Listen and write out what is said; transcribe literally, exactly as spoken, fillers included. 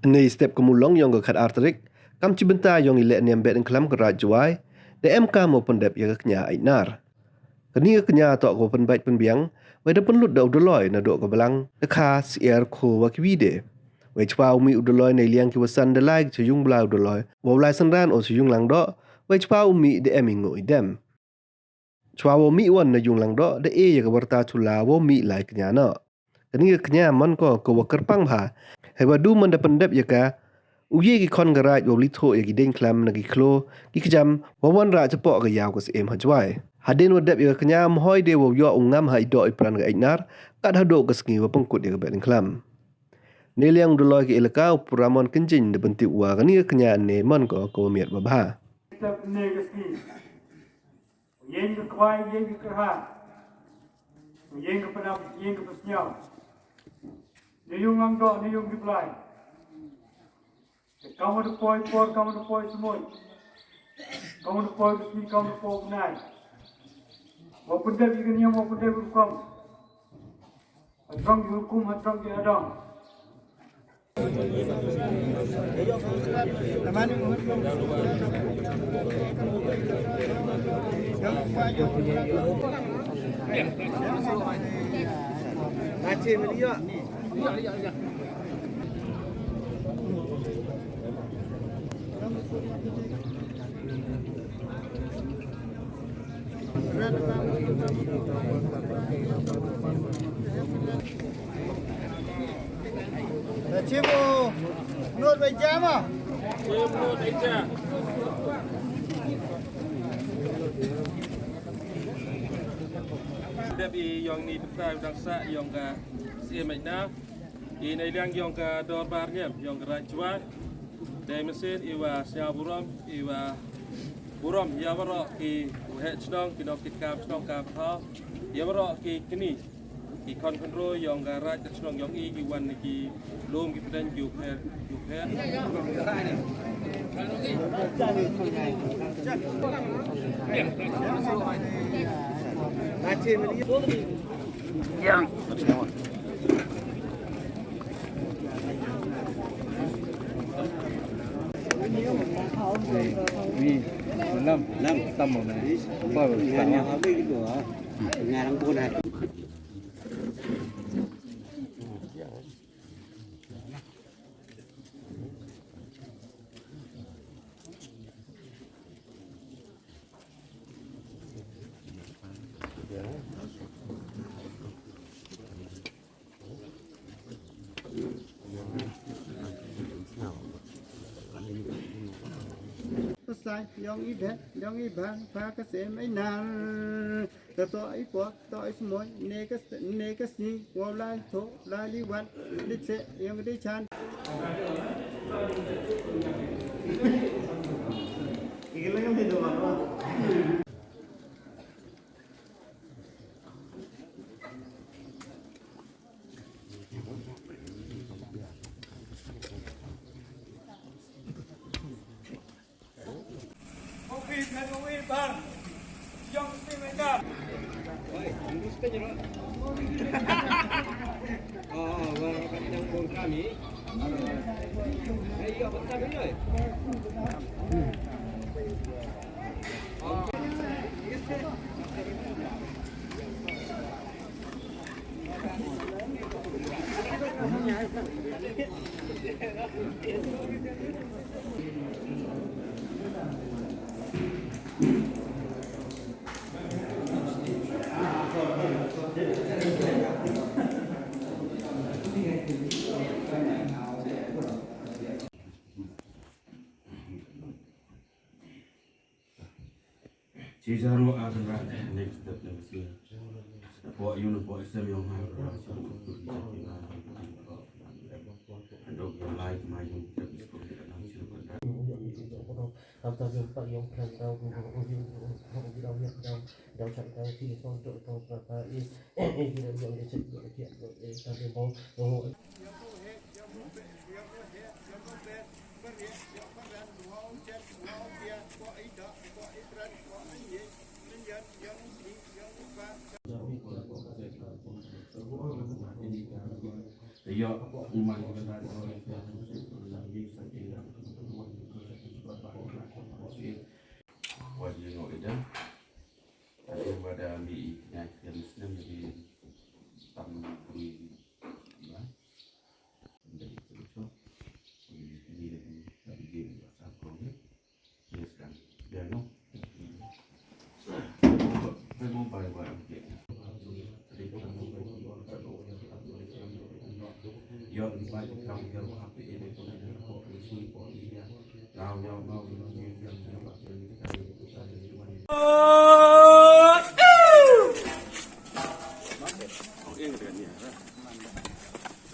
Ynne i step ka Mulong yong ka khatar tarik, kam chi bynta yong i lehniam Behdieñkhlam ka Raij Jowai, da em kam wow pyndep ya ka kñia Aitnar. Kani ka kñia toh ka wow pynbait pynbiang, wei da pynlut da u Dolloi nadooh ka Balang, da kha, syiar, khoo wa kiwi de. Wei chwa u mih u Dolloi, neiliang ki wa san da lai ki cha yung blai u Dolloi, wow lai synran o cha yung Langdoh, wei chwa u mih da em i ngooh i dem. Chwa wow mih wan na yung Langdoh, da e ya ka warta chula wow mih lai kñia noh. Kani ka kñia man ko ka wa kyrpang bha. Heiwa du man da pyndep ya ka, u ye ki khon ka raij wow li thoh ya ki dieñkhlam na ki khloo, ki kjam, wa wanrah chapoh ka yaw ka syiem ha Jowai. Hadien wa dep ya ka kñia, ym hoi de wow yoh u ngam ha i doh i pran ka Aitnar, kat hadooh ka sngi wa pynkut ya ka Behdieñkhlam. Neiliang u Dolloi ka elaka u Pu Ramon Kynjing da pyntip wa kani ka kñia ynne man ko ka wa miat wa bha. Step ynne ka sngi. Yeng ka kwai, yeng ka kyrha. Yeng ka panam, yeng ka pasñiaw. Na yung Langdoh, na yung ki blai. Kam wa da poi por, kam wa da poi samoi. Kam wa da poi ka sngi, kam wa da poi u bnai. Wa pyndep ya ka niam, wa pyndep ya ka rukom. Hadrong ki hukum, hadrong ki adong. Chibu, nut bai jama. Dep i yong ni pynta dang sa yong ka syiem Aitnar. I neiliang yong ka dorbar niam yong ka Raij Jowai. Dei mynsien i wa sñiaw burom, i wa burom ya waroh ki waheh chnong, ki nongkit kam chnong kam thaw, ya waroh ki kñi, ki khon khynroo yong ka raij ka chnong yong i, ki wan na ki loom ki pdeng ki u pher, ki u pher. Pasai, yong i beh, yong i bang, pa ka sem ai nar. Ka toh i pok, toh i smoi, ne ka s-, ne ka sni, wow lai thoh, lai li wan, li che, yong di chan. Chi jaru a kan rat next step next year. Pok yun pok sem yong ha. Adok yong lai kma yong step is ko kita nang chiru kan rat. Am ta yong pak yong pran tau ko ko yong ko yong dau yong dau dau chak dau chi ko to to pa pa i i ki dau yong de chek ko ki ko e ta de bau. Yo, iman. Wa jingong ida. Ada wada mi i kena kena snem di tam bui. Ba. Dari itu. Ini lagi tapi dia satu ni.